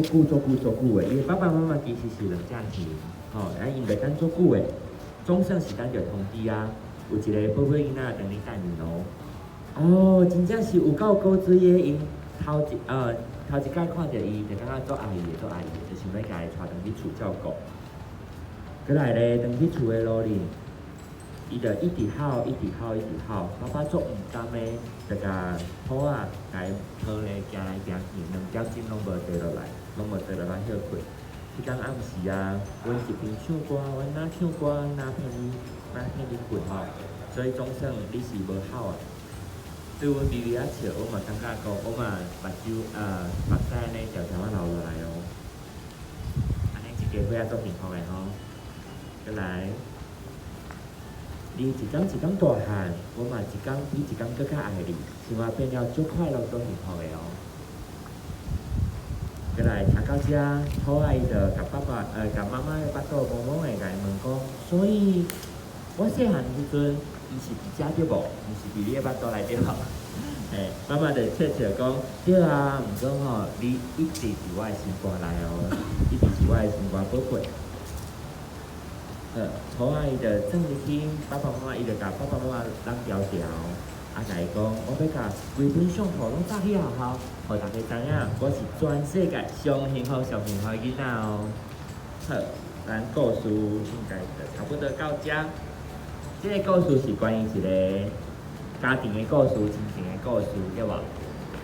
久足久足久的。伊的爸爸媽媽其實是兩隻熊，吼，啊，𪜶袂等足久的，總算是等著通知啊，有一个寶貝囡仔佇咧等𪜶哦。哦，真正是有夠古錐的，𪜶頭一擺看著伊，就感覺足愛伊的，足愛伊的，就想欲共伊帶轉去厝照顧。過來咧，轉去厝的路裡，伊就一直哭，一直哭，一直哭。爸爸足毋甘的，就共兔仔共伊抱咧行來行去，2點鐘攏無坐落來，攏無坐落來歇睏。彼工暗時啊，阮一邊唱歌，阮若唱歌，若騙你，若騙你睏吼，所以總算你是無哭啊。對阮微微仔笑，我嘛感覺講，我嘛目睭啊目屎按呢條條仔流落來哦。按呢一家伙仔足幸福的吼。過來，你一工一工大漢，我嘛一工比一工閣較愛你，生活變了足快樂、足幸福的哦。過來聽到遮，兔仔伊就共爸爸共媽媽的腹肚摸摸的，共伊問講，所以我細漢時陣，毋是佇遮對無？毋是佇你的腹肚內底無？嘿，媽媽就笑笑講，對啊，毋過吼，你一直佇我的心肝內哦，一直是我的心肝寶貝。好，兔仔伊就轉入去，爸爸媽媽伊就共爸爸媽媽攬牢牢，啊，共伊講，我欲共規本相簿攏帶去學校，予大家知影，我是全世界上幸福、上幸福的囡仔哦。好，咱故事應該就差不多到遮。這个故事是關於一個家庭的故事、親情的故事，對無？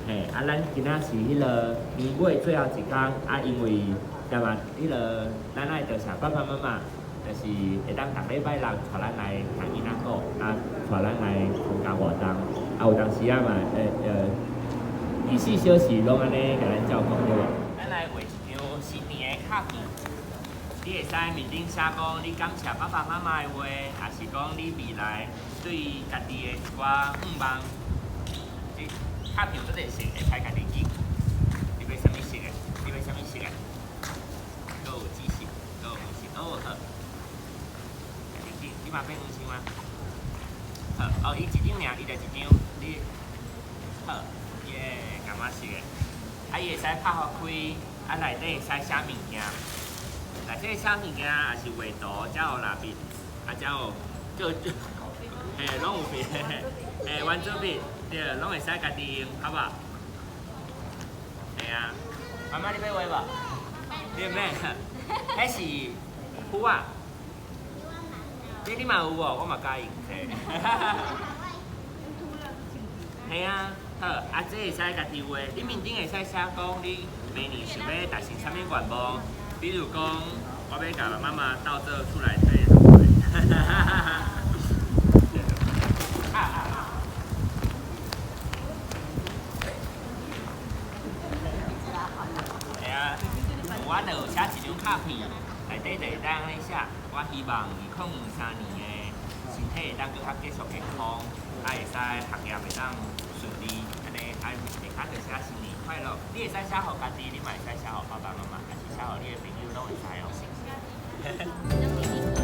嘿，啊，咱今仔是彼个年尾最後一工，啊，因為對嘛，彼个咱愛多謝爸爸媽媽，就是會當逐禮拜六帶咱來聽囡仔講，啊，帶咱來參加活動，啊，有當時啊嘛，24小時攏按呢共咱照顧，對無？咱來畫一張新年的卡片。你會使面頂寫講你感謝爸爸媽媽的話，抑是講你未來對家己的一寡願望。這卡片有足濟色，會使家己揀。你欲啥物色的？你欲啥物色的？閣有紫色，閣有黃色，哦好。家己揀，你嘛欲黃色嗎？好，哦，伊一張爾，伊就一張，你好，伊會感覺色的。啊，伊會使拍予開，啊，內底會使寫物件。內底寫物件，也是畫圖，才有蠟筆，啊，才有各嘿，攏有筆，嘿，圓珠筆，對，攏會使家己用，好無？嘿啊，媽媽你欲畫無？你欲？彼是虎仔，這你嘛有無？我嘛佮意用這。嘿啊，好，啊，這會使家己畫，你面頂會使寫講你明年想欲達成啥物願望。比如講，我欲共媽媽鬥做厝內底的哈哈哈哈哈！啊啊啊！系啊，我就寫一張卡片，內底就會當按呢寫。我希望2023年的身體會當閣較繼續健康，啊會使學業會當順利，按呢啊下跤就寫新年快樂。你會使寫予家己，你嘛會使寫予爸爸媽媽，抑是寫予你的朋友，攏會使哦。